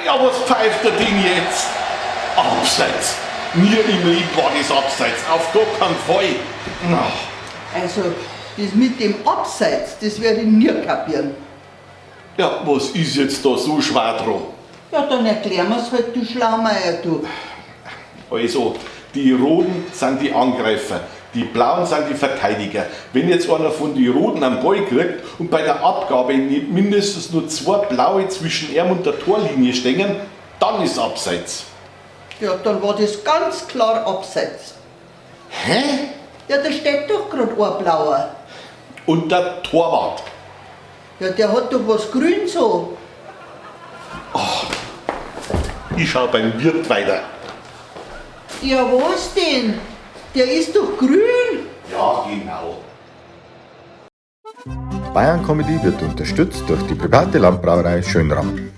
Ja, was pfeift der Ding jetzt? Abseits. Nie im Leben war das Abseits. Auf gar keinen Fall. Na. Also, das mit dem Abseits, das werde ich nie kapieren. Ja, was ist jetzt da so schwer dran? Ja, dann erklär mir's halt, du Schlaumeier, du. Also, die Roten sind die Angreifer, die Blauen sind die Verteidiger. Wenn jetzt einer von die Roten einen Ball kriegt und bei der Abgabe nicht mindestens nur zwei Blaue zwischen ihm und der Torlinie stehen, dann ist Abseits. Ja, dann war das ganz klar Abseits. Hä? Ja, da steht doch grad ein Blauer. Und der Torwart. Ja, der hat doch was grün so. Ich schau beim Wirt weiter. Ja, was denn? Der ist doch grün. Ja, genau. Bayern Comedy wird unterstützt durch die private Landbrauerei Schönram.